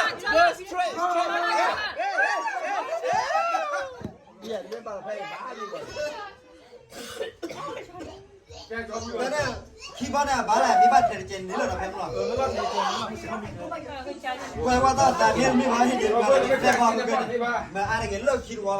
Straight, straight. ခံဘီန့ၣ် အဘၣ်လဲၣ် မ့ၢ်ဘၣ်ထဲတကဲန့ၣ်လီၤဒီးဖဲမလီၤ. ကွဲဝဲသးသးမ့ၢ်မ့ၢ်ဘၣ်ဟ့ၣ်က့ၤတဘၣ်လီၤ ဖဲဘီမ့ၢ်ကဲန့ၣ် မ့ၢ်အါတက့ၢ်လၢခံတဝီဘၣ်.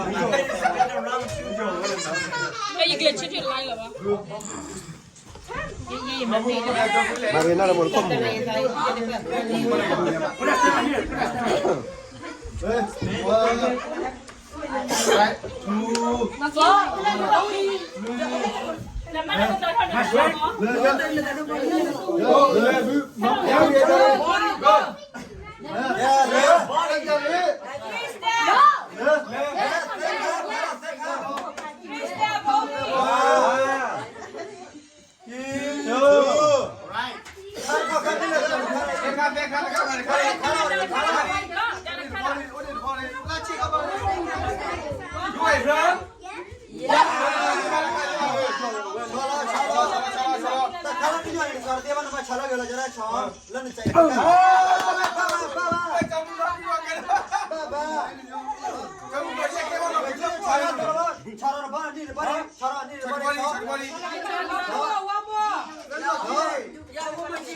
ကဲယကလဲၤဆၢထၢၣ်လါလီၤဘၣ်. မၤရ့နၢ်လၢပှၤတခိၣ်မုၢ် ဆီ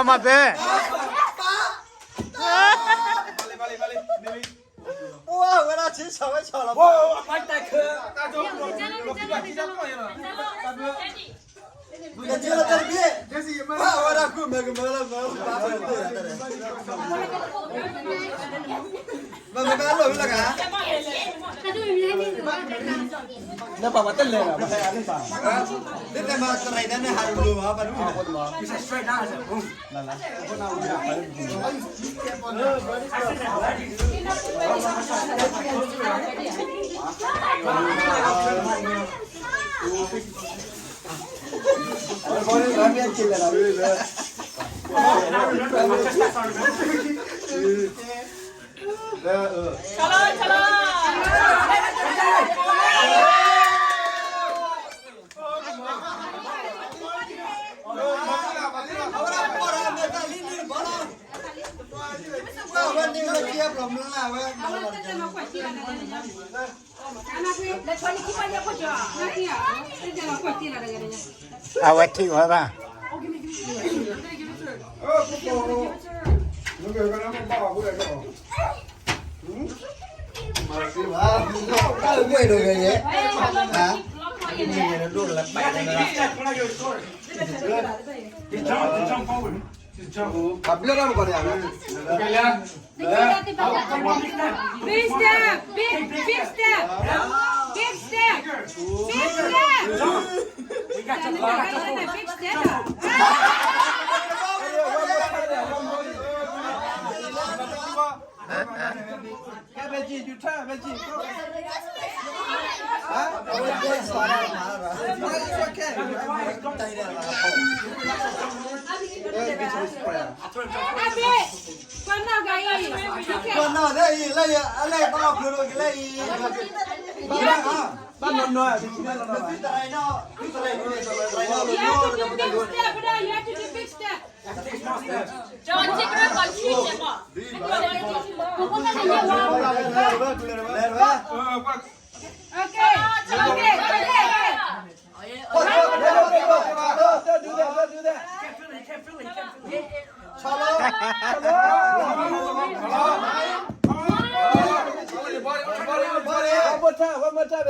မၤသဲ ဝဲဒၣ် ဝဲ အပၢ်တၢ်ခဲ တၢ်ကၢလီၤတၢ်တဘ့ၣ် ဝဲဒၣ်ဃုမၤကမၢလၢမၤ မၤမၤဘၣ်လီၤဝဲလၢက လၢပှၤပှၤတလဲၤဘၣ် ပှၤဟဲအလၢပှၤ ဒ်တဲမၤတရံးဒၣ်န့ၣ် ဟးတလိၤဘၣ် ပှၤတမုာ်ဘၣ် အဝဲထံၣ်ဝဲဘၣ်. ပှၤဘျၢထီၣ်မကီးန့ၣ် Big step, big, big step, big step, big step. Big step. ဟဲ Benji, you turn, Benji, go. Huh? It's okay. Benji is prayer. ပှၤနီၢ်ဂၤအံၤ ပှၤနီၢ်ဂၤအံၤ လၢယ အလဲၤဘၣ်အီၣ်ဖျိးလိာ်ကလဲၤအံၤ ဘၣ်နီၢ်နီၢ် သုတရံးနီၢ် သုတရံးနီၢ် You have to do big step, brother. You have to do big step. ကၠီ ကၠီ ကၠီ ကၠီ ကၠီ Okay, okay, okay, okay. Don't do that, don't do that. One more time, one more time.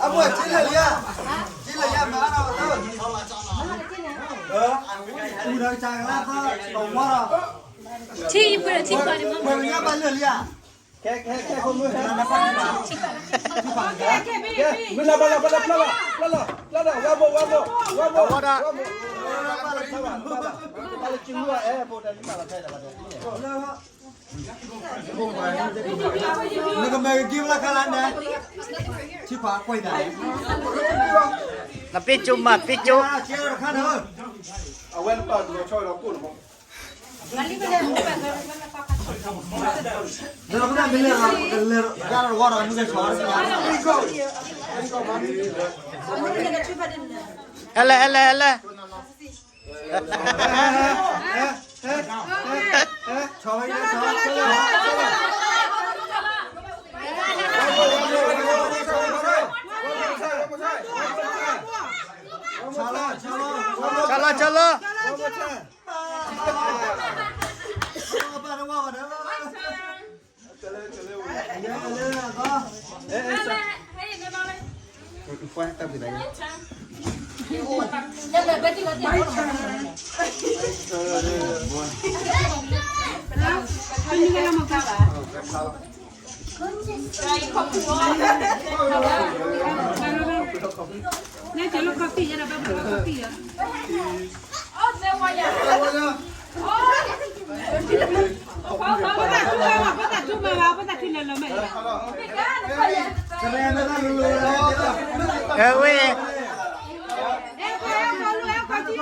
အဝဲထံလၢာ်လံဧါ, ထံလၢာ်လံဧါ, မၤအါထီၣ်အသး, ထံယပှဲၤထံပှဲၤန့ၣ်မ့ၢ်, မ့ၢ်လၢဘၣ်လၢာ်လံဧါ, ခဲ ခဲ ခဲ မုၢ်လၢဘၣ်လၢ ဘၣ်လၢ ဖျါဘၣ် ဖျါလီၤ ဖျါလီၤ ဝါဘိ ဝါဘိ ဝါဘိ ဝါဘိ ဖျါဘၣ် ဖျါလီၤ ကမုၢ်အဲၣ်ဘိ တၢ်လံမးလီၤ ဖဲဒၣ်ဘၣ် နကမဲာ်ကက့ၤဘျါခါလၢန့ၣ်, ထံဖးကွံာ်တၢ်, နပ့ၢ်ကၠိမး ပ့ၢ်ကၠိ, အဝဲနပာ်သူၣ်လီၤဆီဒီးကိၣ်လီၤမး, နမ့ၢ်လဲၤလီၤ ကလဲၤဒီး ကလဲၤဒီး နကဆီၣ်, ဟဲလဲၣ် ဟဲလဲၣ် ဟဲလဲၣ်. ဆၢလီၤ ဆၢ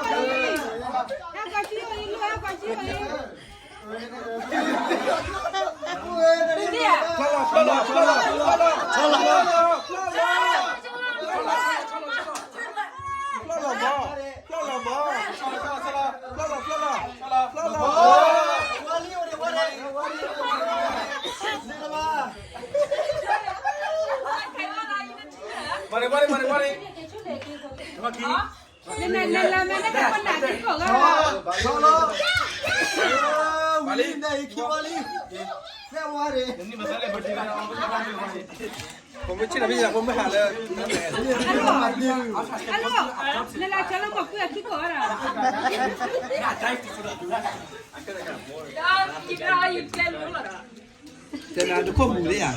လီၤ. Body, body, body, body. တဲနၤ တခိၣ်မူၤလံဧါ,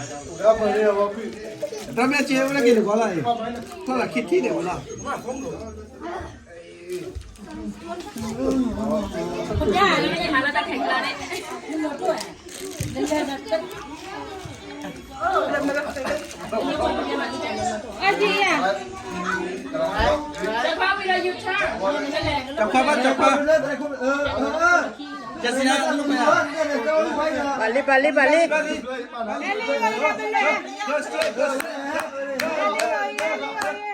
တၢ်မ့ၢ်က့ဝဲဒၣ်က့ၤတဂီၤလီၤအံၤ, ထီၣ်လီၤခံထံၣ်ဒံးဝဲလီၤ. ပာ်လံ ပာ်လံ ပာ်လံ.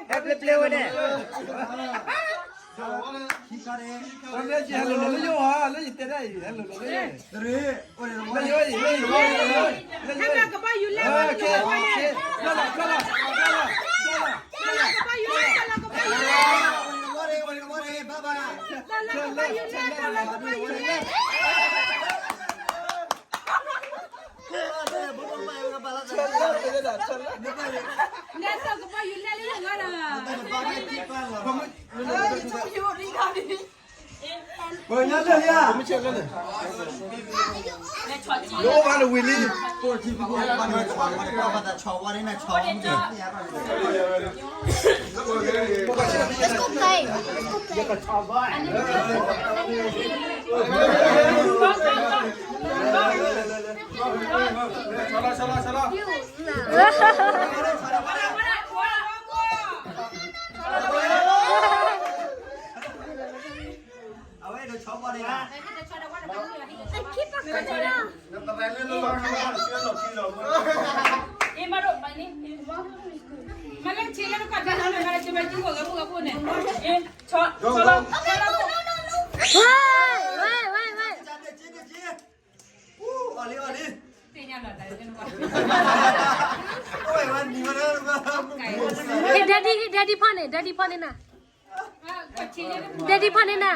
ဟဲပျဲပျဲဝဲန့ၣ်. ဟဲလီၤလီၤလၢယိၤဧါ, လၢယတဲဒၣ်အံၤ ဟဲလီၤလီၤလၢယိၤ, လၢယိၤအံၤ, လၢယိၤအံၤ, လၢယိၤအံၤ, လၢယိၤအံၤ, လၢယိၤအံၤ, Daddy, daddy ဖီန့ၣ်, daddy ဖီန့ၣ်နၤ, daddy ဖီန့ၣ်နၤ.